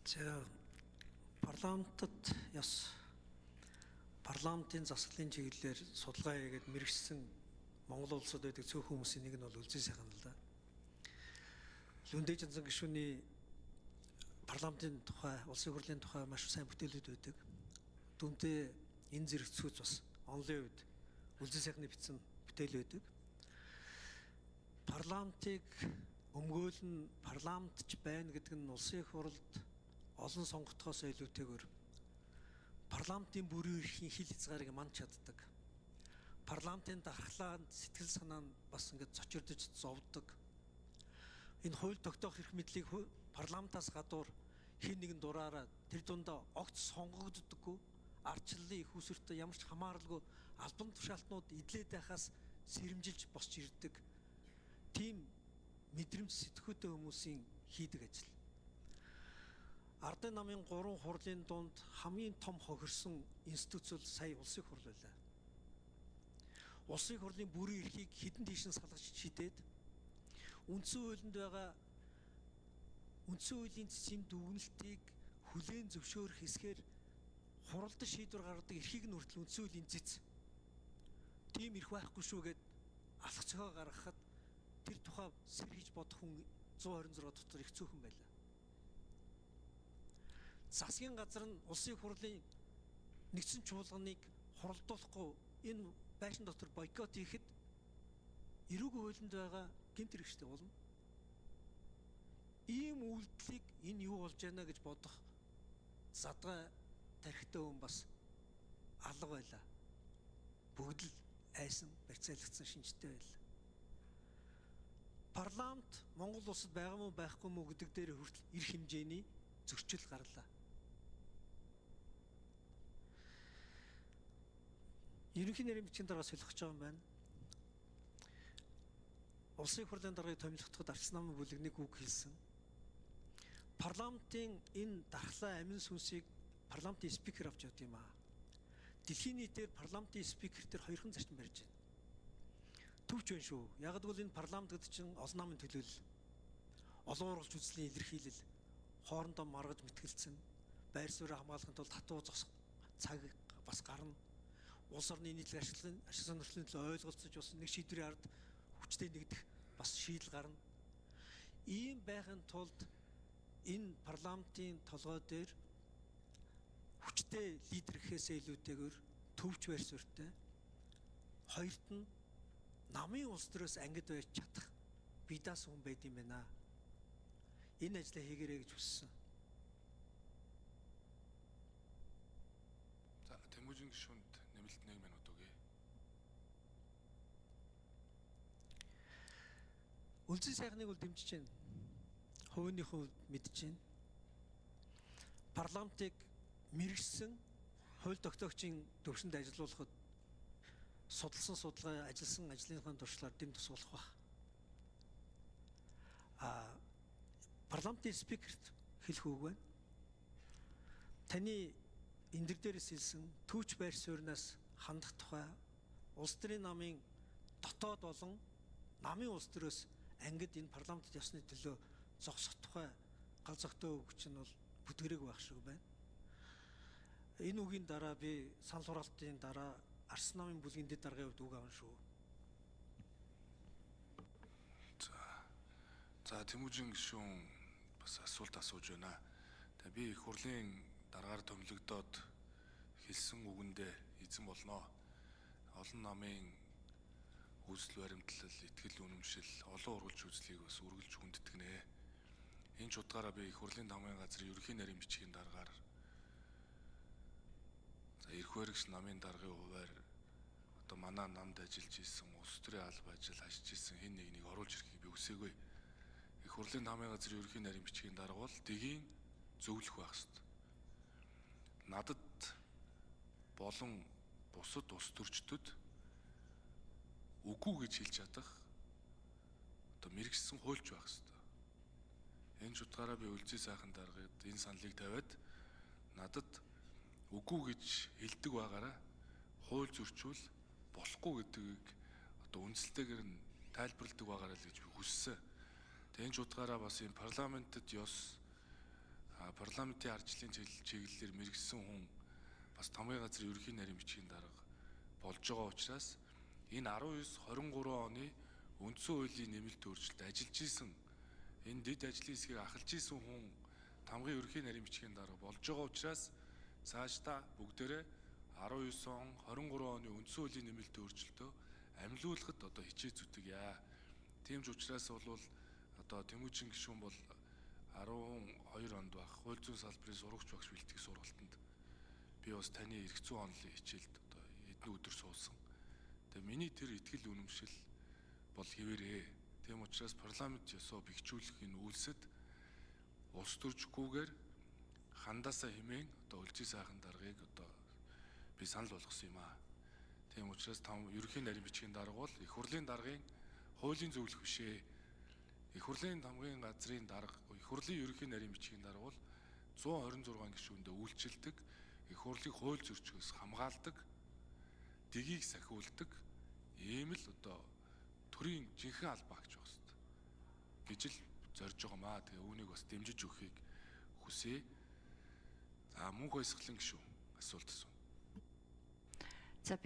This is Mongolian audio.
За, парламентод ёс, парламентын засаглалын чиглэлээр судалгаа хийгээд мэргэжсэн Монгол улсад байдаг цөөхөн хүмүүсийн нэг нь бол Үлзий сайхан л да. Лүндэж Жанзан гишүүний парламентын тухай, улсын хурлын тухай маш сайн бүтээлүүд байдаг. Дүнтэй энэ зэрэг цүүц бас онлын үед Үлзий сайхны бичсэн бүтээл байдаг. Парламентыг өмгөөлн парламентч байна гэдэг нь улсын хурлд олон сонгогдохоос илүүтэйгээр парламентын бүрийн эрхийн хил хязгаарыг манд чаддаг. Парламентын дархлаанд сэтгэл санаа нь бас ингээд зочирдож зовдөг. Энэ хууль тогтоох эрх мэдлийг парламентаас гадуур хэн нэгэн дураараа тэр дундаа огт сонгогддоггүй, ардчлалын их усүртэй ямар ч хамааралгүй албан тушаалтнууд эдлээд байхаас сэрэмжилж босч ирдэг. Тийм мэдрэмж сэтгүүтэй хүмүүсийн хийдэг ажил. Ардын намын 3 хурлын дунд хамгийн том хохирсон институц бол сая улсын хурл байлаа. Улсын хурлын бүрийн эрхийг хідэн тийшин салгаж шидээд үндсэн хуулинд байгаа үндсэн хуулийн цэцгийн дүгнэлтийг хүлээн зөвшөөрөх хэсгээр хуралдаж шийдвэр гаргадаг эрхийг нь хүртэл үндсэн хуулийн цэц тийм эрх байхгүй шүү гэд алах цохио гаргахад тэр тухай сэр хийж бодох хүн 126 дотор их цөөхөн байлаа. Засгийн газар нь улсын хурлын нэгдсэн чуулганыг хуралдуулахгүй энэ байшин дотор бойкот хийхэд эрүүг хуулинд байгаа гэмт хэрэгчтэй болно. Ийм үйлдэлийг энэ юу болж байна гэж бодох задгай тархитай хүн бас алга байлаа. Бүгд л айсан барьцаалагдсан шинжтэй байлаа. Парламент Монгол улсад байгаа мó байхгүй мó гэдэг дээр хүртэл эрх хэмжээний зөрчил гарлаа. Ерөнхий нарийн бичгийн дарга солих гэж байгаа юм байна. Улсын хурлын даргаыг томилогдоход Арчил намын бүлэг нэг үг хэлсэн. Парламентын энэ дархлаа амин сүнсийг парламентын спикер авч явд юм аа. Дэлхийн нийтээр парламентын спикер төр хоёрхан зарчим барьж байна. Төвч байна шүү. Яг гэвэл энэ парламент гэдэг чинь олон намын төлөөлөл, олон ургалч үзлийн илэрхийлэл, хоорондоо маргаж мэтгэлцэн, байр суурь хамгаалахын тулд хатуу зогсох цаг бас гарна. Улс орны нийтлэг ашиглалын ашиг сонирхлын төлөө ойлголцож бас нэг шийдвэрийн ард хүчтэй нэгдэх бас шийдэл гарна. Ийм байхын тулд энэ парламентын толгой дээр хүчтэй лидер гэхээсээ илүүтэйгээр төвч байр суурьтай, хоёрт нь намын улс төрөөс ангид байж чадах бидаас хүн байд юм байна. Энэ ажлаа хийгэрэй гэж хүссэн. За, Тэмүүжин гишүүнд нэмэлт 1 минут өгье. Үлзий сайхныг бол дэмжиж байна. Хувийн хувьд мэдж байна. Парламентыг мэргэжсэн хууль тогтоогчийн төвшөнд ажилуулахад судалсан судалгаа, ажилласан ажлынхаа туршлагаар дэм тус болох байх. А парламентын спикерт хэлэх үг байна. Таны энэ дэр дээрээс хэлсэн түүч байр суурнаас хандах тухай улс төрийн намын дотоод болон намын улс төрөөс ангид энэ парламентод явсны төлөө зогсох тухай гал зогтөө үг чинь бол бүтгэрэг байх шиг байна. Энэ үгийн дараа би санал хураалтын дараа Арс намын бүлгийн дэд даргын хувьд үг авна шүү. За, Тэмүүжин гишүүн бас асуулт асууж байна. Тэгээ би их хурлын даргаар томилогдоод хэлсэн үгэндээ эзэн болноо. Олон намын үзэл баримтлал, итгэл үнэмшил, олон ургалж үзлийг бас үргэлж хүндэтгэнэ. Энэ ч утгаараа би их хурлын намын газрын ерөнхий нарийн бичгийн даргаар за эрх баригч намын даргын хуваар одоо манай намд ажиллаж исэн улс төрийн алба ажил хашиж исэн хэн нэгнийг оруулж ирэхийг би хүсээгүй. Их хурлын намын газрын ерөнхий нарийн бичгийн дарга бол дэгийн зөвлөх байх ёстой. Надад болон бусад улс төрчдөд үгүй гэж хэлж чадах одоо мэргэжсэн хуульч байх ёстой. Энэ ч утгаараа би Үлзий сайхан даргад энэ саналыг тавиад надад үгүй гэж хэлдэг байгаараа хууль зөрчүүл болохгүй гэдгийг одоо үндсэлтэйгээр нь тайлбарладаг байгаарай л гэж би хүссэн. Тэгээ энэ ч утгаараа бас энэ парламентэд ёс Парламентын ардчлалын чиглэлээр мэргэшсэн хүн бас тамгын газар ерөнхий нарийн бичгийн дарга болж байгаа учраас энэ 19 23 оны үндсэн хуулийн нэмэлт өөрчлөлт ажиллаж исэн энэ дэд ажлын хэсгийг ахалж исэн хүн тамгын ерөнхий нарийн бичгийн дарга болж байгаа учраас цаашдаа бүгдээрээ 19 он 23 оны үндсэн хуулийн нэмэлт өөрчлөлтөө амлиулахад одоо хичээ зүтгэе. Тийм ч учраас бол одоо Тэмүүжин гишүүн бол 12 онд байх хууль зүйн салбарын сурагч багш бэлтгэх сургалтанд би бас таны эрх зүйн онолын хичээлд одоо эдэн өдөр суусан. Тэгээ миний тэр итгэл үнэмшил бол хэвээрээ. Тийм учраас парламент ёсоо бэхжүүлэх энэ үйлсэд улс төрчгүйгээр хандаасаа хэмээн одоо өлзий сайхан даргаыг одоо би санал болгосон юм аа. Тийм учраас там ерөнхий нарийн бичгийн дарга бол их хурлын даргын хуулийн зөвлөх биш ээ. Их хурлын тамгын газрын дарга, их хурлын ерөнхий нарийн бичгийн дарга бол 126 гишүүндээ үйлчилдэг, их хурлыг хууль зөрчгөөс хамгаалдаг, дэгийг сахиулдаг ийм л одоо төрийн жинхэнэ албаа гэж байх хэрэгтэй гэж л зорж байгаа маа. Тэгээ үүнийг бас дэмжиж өгөхийг хүсье. За мөнх баясгалан гишүүн асуулт асуу. За би